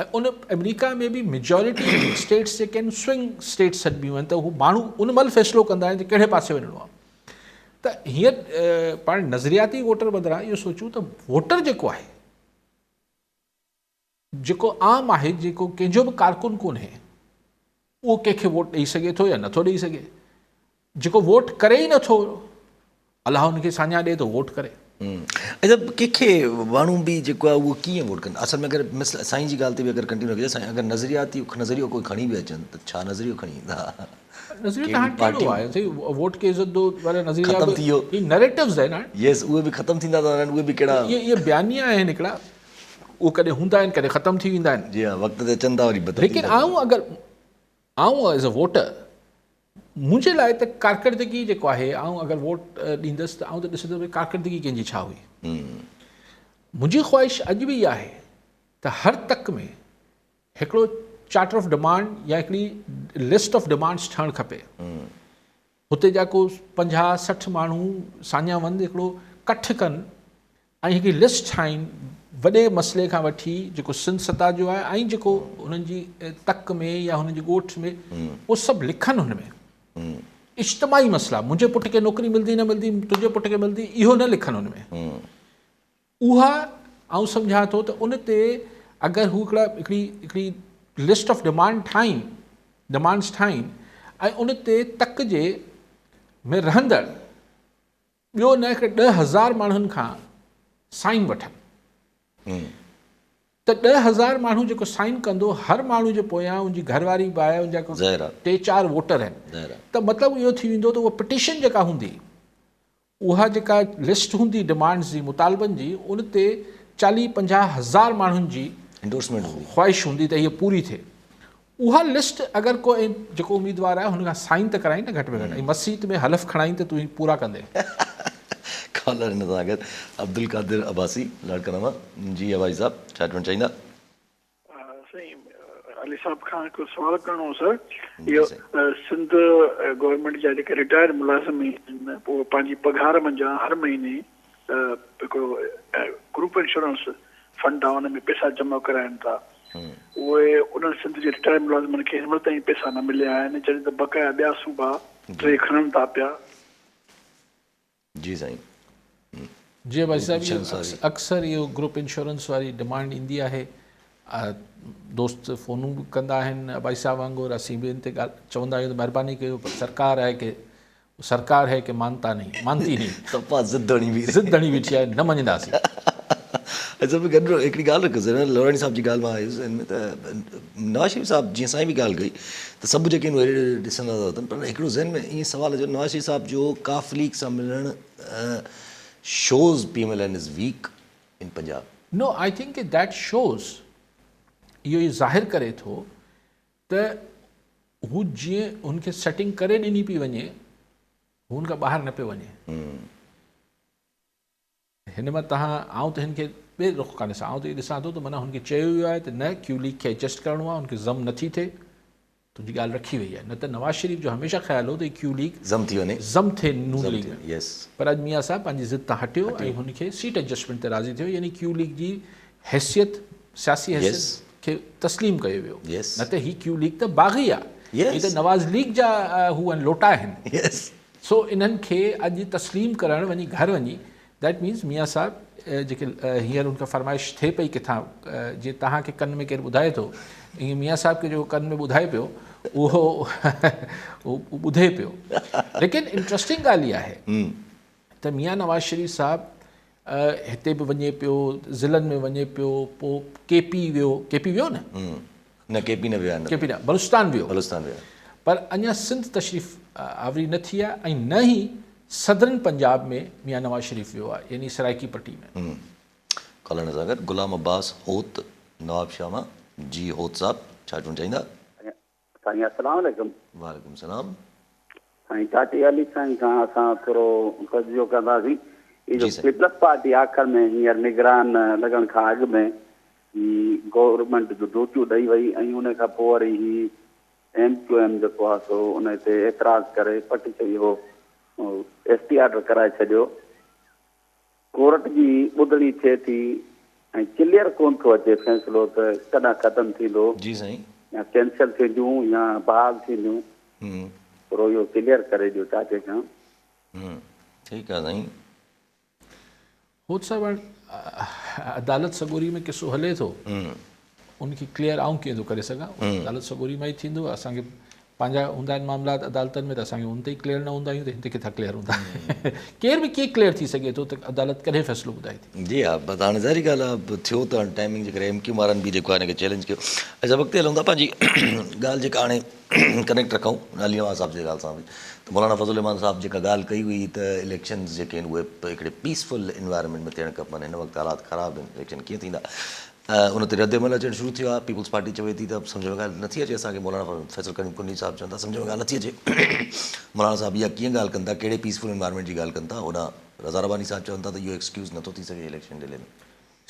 ۽ ان آمريڪا ۾ به ميجورٽي اسٽيٽس جيڪي آهن سوئنگ اسٽيٽس سڏبيون آهن ته هو ماڻهو ان مهل فيصلو ڪندا آهن ته ڪهڙي پاسي وڃڻو آهي ته هينئر پاڻ نظرياتي ووٽر بدران اهو سوچون ته ووٽر جيڪو آهي جيڪو عام آهي، جيڪو ڪنهن جو به ڪارڪن ڪونهي، اهو ڪنهن کي ووٽ ڏئي سگهي ٿو يا نٿو ڏئي سگهي. جيڪو ووٽ ڪري ئي نٿو، الله ان کي ساڃاهه ڏئي ته ووٽ ڪري. اڇا ڪنهن کي ماڻهو به جيڪو آهي اهو ڪيئن ووٽ ڪن؟ اصل ۾ اگر مثل سائين جي ڳالهه تي به اگر ڪنٽينيو رکجي سائين اگر نظرياتي نظريو ڪوئي کڻي به اچن ته ڇا نظريو کڻي ايندا؟ نظريو ته هاڻي ڪهڙو آهي سائين ووٽ کي عزت دو وارا نظريا ختم ٿي ويو. هي نريٽوز آهن هاڻي. يس اهي به ختم ٿيندا ٿا وڃن اهي به ڪهڙا. اهي بيانيا آهن هڪڙا اهي ڪڏهن هوندا آهن ڪڏهن ختم ٿي ويندا آهن. جي ها وقت تي اچن ٿا وري بدلجي ليڪن آئون اگر آئون ايز اي ووٽر منهنجي لاء ته ڪارڪردگي جيڪو آهي آئون اگر ووٽ ڏيندس ته آئون ته ڏسندس ڀئي ڪارڪردگي ڪنهن جي ڇا هئي. منهنجي خواهش اڄ به اها آهي ته هر تڪ ۾ هڪڙو چارٽر آف ڊمانڊ يا هڪڙي لسٽ آف ڊمانڊس ٺهڻ کپي. هتي جا ڪو 50 60 ماڻهو ساڃاهه وند هڪڙو ڪٺ ڪن ۽ هڪڙي لسٽ ٺاهين وڏي مسئلي کان وٺي جيڪو سنڌ سطح جو آهي ۽ جيڪو هنن جي تڪ ۾ يا هنن جي ڳوٺ ۾ اهو سڀ لکن هن ۾ اجتماعي مسئلا منهنجي پٽ کي نوڪري ملندي نه ملندي تنهنجي پٽ کي ملندي اهو نه لکن هن ۾ اها آئون سمجهان ٿو ته ان تي اگر هو هڪڙا هڪڙي هڪڙي لسٽ آف ڊمانڊ ٺاهين ڊمانڊس ٺاهين ۽ ان تي تڪ جي ۾ رهندڙ ٻيو نه هڪڙي 10,000 ماڻهن کان سائن وٺن ته 10,000 ماڻهو جيڪو سائن ڪندو هر ماڻهو جي پويان ان جي گهر واري به آهي ان جا ٽي چار ووٽر آهن ته مطلب اهو ٿي ويندو ته اها پٽيشن جيڪا هوندي اها جيڪا لسٽ هوندي ڊمانڊز جي مطالبن جي ان تي 40 50 هزار ماڻهن جي انڊورسمينٽ هوندي خواهش هوندي ته هيء پوري ٿئي اها لسٽ اگر ڪو جيڪو اميدوار آهي هن کان سائن ته ڪرائين نه گهٽ ۾ گهٽ ۽ مسيت ۾ حلف کڻائين ته تون هي پورا ڪندين. ڪالر هن سان گڏ عبدالقادر عباسي لاڙڪاڻا مان. جي عباسي صاحب ڇا چوڻ چاهيندا؟ سائين علي صاحب کان هڪ سوال ڪرڻو هو سر اهو سنڌ گورنمينٽ جا جيڪي رٽائرڊ ملازم آهن اهي پنهنجي پگهار منجهان هر مهيني هڪڙو گروپ انشورنس فنڊ آهي ان ۾ پئسا جمع ڪرائن ٿا اهي انهن سنڌ جي رٽائرڊ ملازمن کي هن مهل تائين پئسا نه مليا آهن جڏهن ته بقايا ٻيا صوبا ٽي کڻن ٿا پيا. جي سائين. جي ڀائي صاحب اهو اڪثر اهو گروپ انشورنس واري ڊمانڊ ايندي آهي دوست فونون به ڪندا آهن ڀائي صاحب وانگر اسين به ان تي چوندا آهيون ته مهرباني ڪيو پر سرڪار آهي ڪي سرڪار هي ڪي مانتا نهين مانتي نهين صفا ضد هڻي بيٺي ضد هڻي بيٺي آهي نه مڃينداسين. اچا به گڏ هڪڙي ڳالهه رکو سر لوراڻي صاحب جي ڳالهه مان آيس ان ۾ ته نواز شريف صاحب جيئن سائين به ڳالهه ڪئي ته سڀ جيڪي آهن اهي ڏسندا ٿا وتن پر هڪڙو ذهن ۾ ائين سوال اچي نواز شريف صاحب جو ڪاف ليگ سان ملڻ shows P M L N is weak in Punjab. No I think that shows اهو ئي ظاهر ڪري ٿو ته هو جيئن هن کي سيٽنگ ڪري ڏني پئي وڃي هو هن کان ٻاهر نه پيو وڃي. هن مان توهان آئون ته هن کي ٻئي رخ کان ڏسان آئون ته اهو ڏسان ٿو ته معنيٰ هن کي چيو ويو آهي ته نه ڪيو ليگ کي ايڊجسٽ ڪرڻو آهي هن کي ضم نٿي ٿئي تنهنجي ڳالهه رکي وئي آهي نه ته نواز شريف جو هميشه خيال هو ته ڪيو ليگ ضم ٿي وڃي ضم ٿئي نون ليگ ۾ پر اڄ ميان صاحب پنهنجي ضد تان هٽيو ۽ هن کي سيٽ ايڊجسٽمينٽ تي راضي ٿيو يعني ڪيو ليگ جي حيثيت سياسي حيثيت کي تسليم ڪيو ويو نه ته هي ڪيو ليگ ته باغي آهي هي ته نواز ليگ جا هو آهن لوٽا آهن سو انهن کي اڄ تسليم ڪرڻ وڃي گهر وڃي that means ميان صاحب جيڪي هينئر ان کان فرمائش ٿئي پئي ڪٿان جيئن توهان کي ڪن ۾ ڪير ٻڌائي ٿو ائين ميان صاحب کي جيڪو ڪن ۾ ٻڌائي پيو اهو ٻڌي پيو ليڪن انٽرسٽنگ ڳالهه اها آهي ته ميان نواز شريف صاحب هتي به وڃي پيو ضلعن ۾ وڃي پيو پوء ڪي پي ويو ڪي پي ويو نه نه ڪي پي نه ويو آهي ڪي پي نه بلوچستان ويو بلوچستان ويو پر اڃا سنڌ تشريف آوري نه ٿي آهي ۽ نه ئي سدرن پنجاب ۾ ميان نواز شريف ويو آهي يعني سرائيڪي پٽي ۾. ڪالر سان گڏ غلام عباس هوت نواب شاهه مان جي هوت صاحب ڇا چوڻ چاهيندا. سائين السلام عليڪم. وعليڪم السلام. سائين چاچي علي سائين کان اسان ٿورو تجزيو ڪنداسين هي جو پيپلز پارٽي آخر ۾ هينئر نگران لڳڻ کان اڳ ۾ هي گورنمينٽ جو ڊوٽيون ڏئي وئي ۽ ان کان پوء وري هي ايم ڪيو ايم جيڪو آهي سو ان تي اعتراض ڪري پٽ اهو ايس ٽي آرڊر ڪرائي ڇڏيو. ڪورٽ جي ٻڌڻي ٿئي ٿي ۽ ڪليئر ڪون ٿو اچي فيصلو ته ڪڏهن ختم ٿيندو جي سائين. يا ڪينسل ٿينديون يا بحال ٿينديون ٿورو اهو ڪليئر ڪري ڏيو چاچي کان. ٺيڪ آ سائين. هوت صاحب هاڻ عدالت سڳوري ۾ قصو هلي ٿو ان کي ڪليئر آئون ڪيئن ٿو ڪري سگهان عدالت سڳوري مان ئي ٿيندو اسان کي پنهنجا هوندا آهن معاملات عدالتن ۾ ته اسان کي ان تي ئي ڪليئر نه هوندا آهيون ته هن تي ڪٿان ڪليئر هوندا ڪير به ڪيئن ڪليئر ٿي سگهي ٿو ته عدالت ڪڏهن فيصلو ٻڌائي ٿي. جي ها بس هاڻي ظاهري ڳالهه آهي ٿيو ته هاڻي ٽائمنگ جي ڪري ايم ڪيو وارن به جيڪو آهي هن کي چئلينج ڪيو اڇا اڳتي هلون ٿا پنهنجي ڳالهه جيڪا هاڻي ڪنيڪٽ رکون علي نواز صاحب جي ڳالهه سان به ته مولانا فضل الرحمان صاحب جيڪا ڳالهه ڪئي هئي ته اليڪشنز جيڪي آهن اهي هڪڙي پيسفل انوائرمينٽ ۾ ٿيڻ کپن هن وقت حالات خراب آهن اليڪشن ڪيئن ٿيندا ان تي رد عمل اچڻ شروع ٿيو آهي پيپلز پارٽي چوي ٿي ته سمجهه ۾ ڳالهه نٿي اچي اسان کي مولانا فيصل ڪريم ڪنڊي صاحب چون ٿا سمجهه ۾ ڳالهه نٿي اچي مولانا صاحب اها ڪيئن ڳالهه ڪن ٿا ڪهڙي پيسفل انوائرمينٽ جي ڳالهه ڪن ٿا هوڏانهن رضا رباني صاحب چون ٿا ته اهو ايڪسڪيوز نٿو ٿي سگهي اليڪشن ڊلي ۾.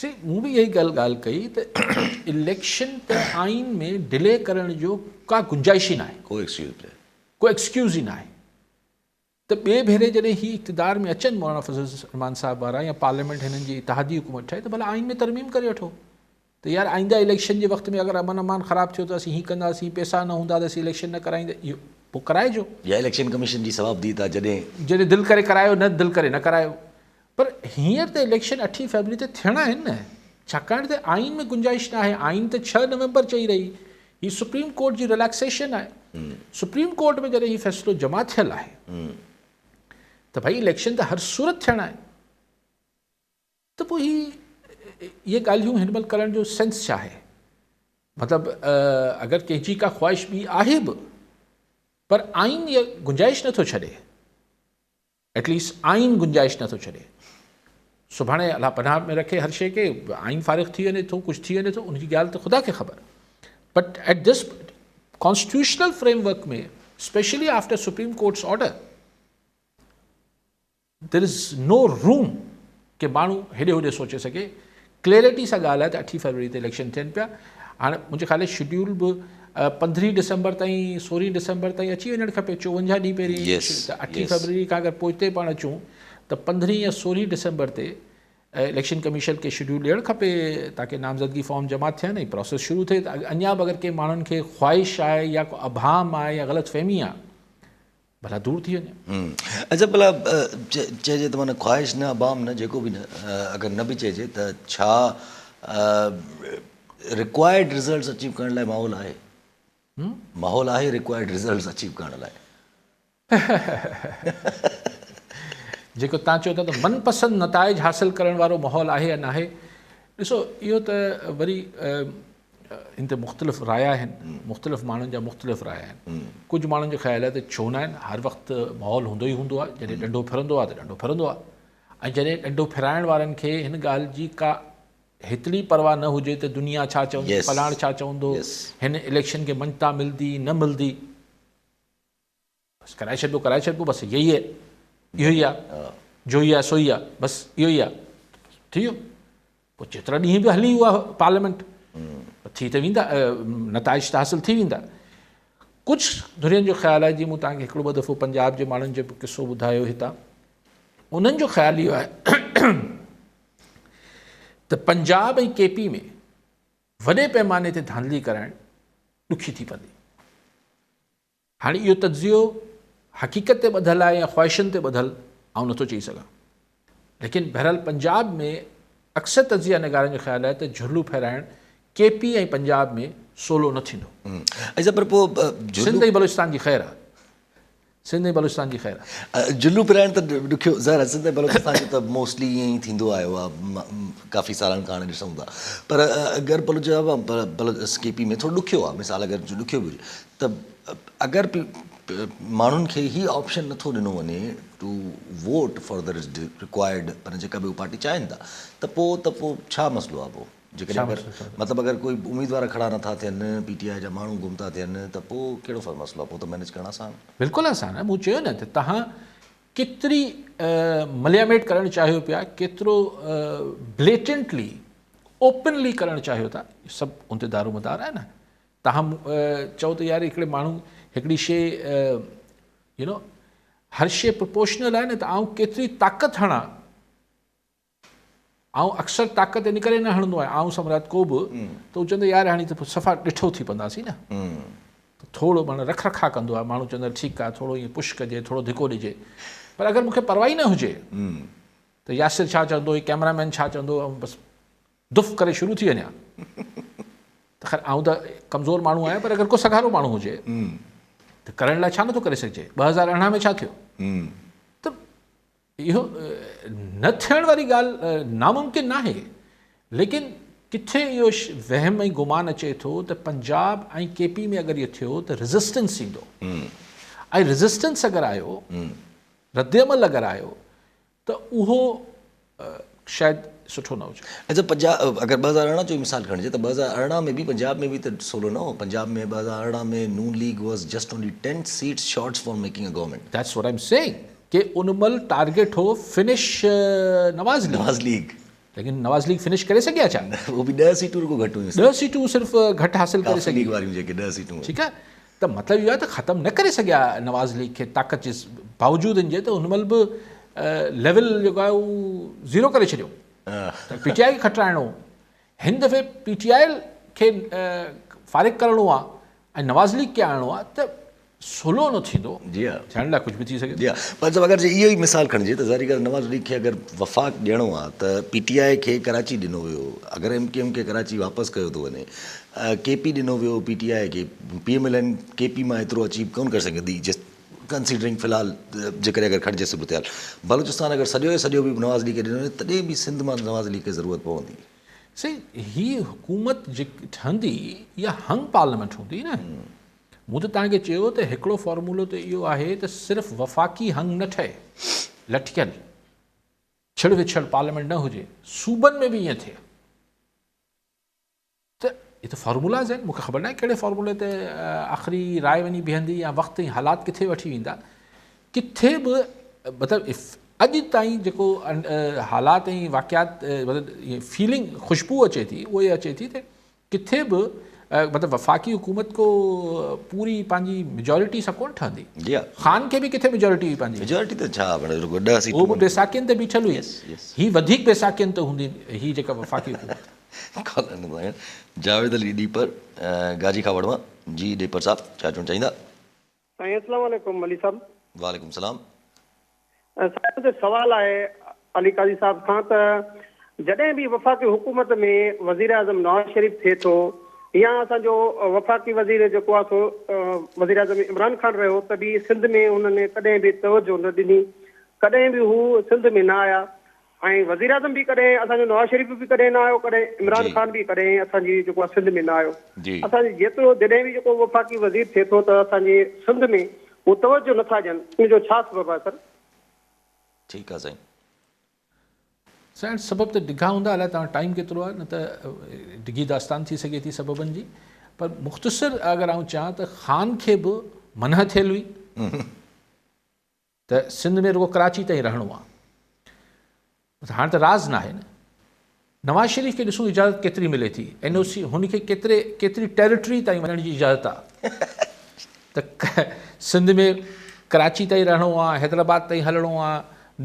سي مون به اها ئي ڳالهه ڳالهه ڪئي ته اليڪشن ته آئين ۾ ڊلي ڪرڻ جو ڪا گنجائش ئي ناهي. ڪو ايڪسڪيوز به ڪو ايڪسڪيوز ئي ناهي ته ٻئي ڀيري جڏهن هي اقتدار ۾ اچن مولانا فضل الرحمان صاحب وارا يا پارليامينٽ هنن جي اتحادي حڪومت ٺاهي ته ڀلا آئين ۾ ترميم ڪري وٺو ته يار آئنده اليڪشن جي وقت ۾ اگر امن امان خراب ٿيو ته اسين هي ڪنداسين پيسا نه هوندا ته اسين اليڪشن نه ڪرائيندا اهو پوء ڪرائجو. يا اليڪشن ڪميشن جي صوابديد آ جڏهن. جڏهن دل ڪري ڪرايو نه دل ڪري نه ڪرايو پر هينئر ته اليڪشن اٺين فيبروري تي ٿيڻا آهن نه ڇاڪاڻ ته آئين ۾ گنجائش نه آهي آئين ته ڇهه نومبر چئي رهي هي سپريم ڪورٽ جي رليڪسيشن آهي سپريم ڪورٽ ۾ جڏهن هي فيصلو جمع ٿيل آهي ته ڀئي اليڪشن ته هر صورت ٿيڻا آهن ته پوء هي اهي ڳالهيون هن مهل ڪرڻ جو سينس ڇا آهي مطلب اگر ڪنهن جي ڪا خواهش ٻي آهي به پر آئين اها گنجائش نٿو ڇڏي ايٽ ليسٽ آئين گنجائش نٿو ڇڏي. سڀاڻي الله پناهه ۾ رکي هر شيء کي، آئين فارغ ٿي وڃي ٿو، ڪجهه ٿي وڃي ٿو، ان جي ڳالهه ته خدا کي خبر. But at this constitutional framework ۾ specially after supreme court's order There is no room ڪي ماڻهو هيڏي هوڏي سوچي سگهي. ڪليرٽي سان ڳالهه آهي ته اٺين فيبروري تي اليڪشن ٿين پيا. هاڻي منهنجي خيال ۾ شيڊيول به پندرهين ڊسمبر تائين سورهين ڊسمبر تائين اچي وڃڻ کپي، چوونجاهه ڏينهن پهرين ته اٺين فيبروري کان اگر پوئتي پاڻ اچون ته پندرهين يا سورهين ڊسمبر تي اليڪشن ڪميشن کي شيڊيول ڏيڻ کپي تاڪه نامزدگي فارم جمع ٿين ۽ پراسيس شروع ٿئي ته اڃا به اگر ڪنهن ماڻهن کي خواهش آهي يا ڪو ابهام آهي يا غلط فهمي آهي ڀلا دور ٿي وڃي. اڇا ڀلا چئجي ته معنيٰ خواهش نه ابهام نه جيڪو به نه اگر نه به چئجي ته ڇا رڪوائرڊ رزلٽس اچيو ڪرڻ لاء ماحول آهي؟ ماحول آهي رڪوائرڊ رزلٽس اچيو ڪرڻ لاء؟ جيڪو توهان چئو ٿا ته من پسند نتائج حاصل ڪرڻ وارو ماحول آهي يا ناهي، ڏسو اهو ته وري ان تي مختلف رايا آهن، مختلف ماڻهن جا مختلف رايا آهن. ڪجهه ماڻهن جو خيال آهي ته ڇو ناهن، هر وقت ماحول هوندو ئي هوندو آهي، جڏهن ڏنڊو ڦرندو آهي ته ڏنڊو ڦرندو آهي ۽ جڏهن ڏنڊو ڦرائڻ وارن کي هن ڳالهه جي ڪا هيتري پرواهه نه هجي ته دنيا ڇا چوندي، فلاڻ ڇا چوندو، هن اليڪشن کي مڃتا ملندي نه ملندي. بس ڪرائي ڇڏبو ڪرائي ڇڏبو بس يهي هي اهو ئي آ جو ئي آ سو ئي آ بس اهو ئي آ ٿي ويو پوء جيترا ڏينهن به هلي اها پارليامينٽ ٿي ته ويندا نتائج ته حاصل ٿي ويندا ڪجهه ڌرين جو خيال آهي جيئن مون توهان کي هڪڙو ٻه دفعو پنجاب جي ماڻهن جو به قصو ٻڌايو هتان انهن جو خيال اهو آهي ته پنجاب ۽ ڪي پي ۾ وڏي پيماني تي ڌانڌلي ڪرائڻ ڏکي ٿي پوندي. هاڻي اهو تجزيو حقيقت تي ٻڌل آهي يا خواهشن تي ٻڌل آئون نٿو چئي سگهان ليڪن بهرحال پنجاب ۾ اڪثر تجزيه نگارن جو خيال آهي ته جهرلو ڦيرائڻ ڪي پي ۽ پنجاب ۾ سولو نه ٿيندو. اڇا پر پوء سنڌ ۽ بلوچستان جي خير آهي. سنڌ ۽ بلوچستان جي خير آهي. جهرلو ڦيرائڻ ته ڏکيو ظاهر آهي سنڌ ۽ بلوچستان جو ته موسٽلي ائين ئي ٿيندو آيو آهي ڪافي سالن کان هاڻي ڏسون ٿا پر اگر بلوچ ڪي پي ۾ ٿورو ڏکيو آهي مثال اگر ڏکيو به هجي ته اگر ماڻهن کي هي آپشن نٿو ڏنو وڃي to vote for the required پر جيڪا به هو پارٽي چاهين ٿا ته پوء ته پوء ڇا مسئلو آهي پوء جيڪڏهن اگر مطلب اگر ڪوئي اميدوار کڙا نٿا ٿين پي ٽي آء جا ماڻهو گم ٿا ٿين ته پوء ڪهڙو فرق مسئلو آهي پوء ته مينيج ڪرڻ آسان آهي. بلڪل آسان آهي مون چيو نه ته توهان ڪيتري ملياميٽ ڪرڻ چاهيو پيا ڪيترو بليٽنٽلي اوپنلي ڪرڻ چاهيو ٿا سڀ ان تي دارومدار آهي نه توهان چئو ته يار هڪڙي ماڻهو هڪڙي شي يو نو هر شي پروپورشنل آهي نه ته آئون ڪيتري طاقت هڻان آئون اڪثر طاقت ان ڪري نه هڻندو آهيان آئون سمرات ڪو به ته هو چوندو يار هاڻي ته صفا ڏٺو ٿي پونداسين نه ته ٿورو معنيٰ رک رکا ڪندو آهي ماڻهو چوندو ٺيڪ آهي ٿورو ائين پش ڪجي ٿورو ڌڪو ڏجي پر اگر مونکي پرواهه ئي نه هجي ته ياسر ڇا چوندو هي ڪئميرا مين ڇا چوندو بس دف ڪري شروع ٿي وڃان ته خير آئون ته ڪمزور ماڻهو آهيان پر اگر ڪو سگهارو ماڻهو هجي ته ڪرڻ لاء ڇا نٿو ڪري سگهجي 2018 ۾ ڇا ٿيو ته اهو نه ٿيڻ واري ڳالهه ناممڪن ناهي ليڪن ڪٿي اهو وهم ۽ گمان اچي ٿو ته پنجاب ۽ ڪي پي ۾ اگر اهو ٿيو ته ريزسٽنس ايندو ۽ ريزسٽنس اگر آيو رد عمل اگر آيو ته اهو شايد سٺو نه هجي. اڇا پنجاب اگر 2018 جو مثال کڻجي ته 2018 ۾ به پنجاب ۾ به ته سولو نه هو Punjab ۾ 2018 ۾ Noon League was just only 10 seats shorts for making a government. That's what I'm saying ڪي ان مهل ٽارگيٽ هو finish Nawaz league. Nawaz league. ليڪن نواز ليگ فنش ڪري سگهيا ڇا؟ اهو به 10 سيٽون رڳو گهٽ هيون. 10 سيٽون صرف گهٽ حاصل ڪري سگهي. ڪافي ليگ واريون جيڪي 10 سيٽون. ٺيڪ آهي ته مطلب اهو آهي ته ختم نه ڪري سگهيا نواز ليگ کي طاقت جي باوجود ان جي ته ان مهل به ليول جيڪو آهي اهو زيرو ڪري ڇڏيو ته پي ٽي آء کي کٽرائڻو هو هن دفعي پي ٽي آء کي فارغ ڪرڻو آهي ۽ نواز ليگ کي آڻڻو آهي ته سولو نه ٿيندو جي ها ٿيڻ لاء ڪجهه به ٿي سگهي ٿو. جي ها پر صاحب اگر جي اهو ئي مثال کڻجي ته ظاهري ڳالهه نواز ليگ کي اگر وفاق ڏيڻو آهي ته پي ٽي آء کي ڪراچي ڏنو ويو اگر ايم ڪيو ايم کي ڪراچي واپس ڪيو ٿو وڃي ڪي پي ڏنو ويو پي ٽي آء کي، پي ايم ايل اين ڪي پي مان ايترو اچيو ڪونه ڪري سگهندي جس ڪنسيڊرنگ في الحال جيڪڏهن اگر کڻجي صورتحال بلوچستان اگر سڄو جو سڄو به نواز ليگ کي ڏنو وڃي تڏهن به سنڌ مان نواز ليگ کي ضرورت پوندي. سائين هي حڪومت جيڪي ٺهندي اها هنگ پارليامينٽ هوندي نه مون ته توهان کي چيو ته هڪڙو فارمولو ته اهو آهي ته صرف وفاقي هنگ نه ٺهي لٽڪيل ڇڙ وڇڙ پارليامينٽ نه هجي صوبن ۾ به ائين ٿئي. ته اهي ته فارمولاز آهن، مون کي خبر ناهي ڪهڙي فارمولي تي آخري راء وڃي بيهندي يا وقت ۽ حالات ڪٿي وٺي ويندا. ڪٿي به مطلب if اڄ تائين جيڪو حالات ۽ واقعات مطلب فيلنگ خوشبو اچي ٿي اها اها اچي ٿي ته ڪٿي به مطلب وفاقي حڪومت ڪو پوري پنهنجي ميجارٽي سان ڪونه ٺهندي. جي ها. خان کي به ڪٿي ميجارٽي هئي پنهنجي. ميجارٽي ته ڇا معنيٰ رڳو 10 سيٽون. هو به بيساکين تي بيٺل هئي. هي وڌيڪ بيساکين تي هوندي هي جيڪا وفاقي حڪومت. ڪالر نٿا کڻن. جاويد علي ڏيپر گاجي کاوڙ مان. جي ڏيپر صاحب ڇا چوڻ چاهيندا. سائين السلام عليڪم علي صاحب. وعليڪم السلام. سائين منهنجو سوال آهي علي قاضي صاحب کان ته جڏهن به وفاقي حڪومت ۾ وزيراعظم نواز شريف ٿئي ٿو يا اسان جو وفاقي وزير جيڪو آهي سو وزيراعظم عمران خان رهيو ته به سنڌ ۾ انهن ڪڏهن به توجه نه ڏني ڪڏهن به هو سنڌ ۾ نه آيا ۽ وزيراعظم به ڪڏهن اسان جو نواز شريف به ڪڏهن نه آيو ڪڏهن عمران خان به ڪڏهن اسان جي جيڪو آهي سنڌ ۾ نه آيو اسان جي جيترو جڏهن به جيڪو وفاقي وزير ٿئي ٿو ته اسان جي سنڌ ۾ هو توجه نٿا ڏين ان جو ڇا سبب آهي سر. ٺيڪ آ سائين. سائين سبب ته ڊگها هوندا الائي توهان ٽائيم ڪيترو آهي نه ته ڊگهي داستان ٿي سگهي ٿي سببن جي پر مختصر اگر آئون چوان ته خان کي به منع ٿيل هئي ته سنڌ ۾ رڳو ڪراچي تائين رهڻو آ. هاڻ ته راز ناهي نه. نواز شريف کي ڏسون اجازت ڪيتري ملي ٿي. اين او سي هن کي ڪيتري ڪيتري ٽيريٽري تائين وڃڻ جي اجازت آ. ته سنڌ ۾ ڪراچي تائين رهڻو آ، حيدرآباد تائين هلڻو آ،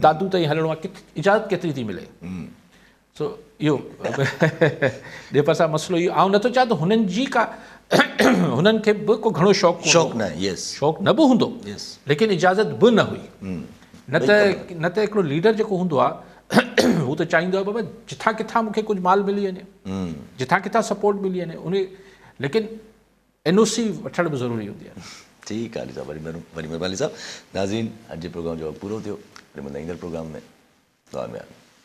دادو تائين هلڻو آ، اجازت ڪيتري ٿي ملي. سو اهو ڏيپر صاحب مسئلو اهو آئون نٿو چاهيان ته هنن جي ڪا هنن کي به ڪو گهڻو شوق ڪونه شوق نه يس شوق نه به هوندو ليڪن اجازت به نه هئي نه ته نه ته هڪڙو ليڊر جيڪو هوندو آهي هو ته چاهيندو آهي بابا جتان ڪٿان مون کي ڪجهه مال ملي وڃي جتان ڪٿان سپورٽ ملي وڃي ان ليڪن اين او سي وٺڻ به ضروري هوندي آهي. ٺيڪ آهي علي صاحب وڏي مهرباني صاحب ناظرين اڄ جي پروگرام جو وقت پورو ٿيو وري ملندا ايندڙ پروگرام ۾ دعا ۾ ياد.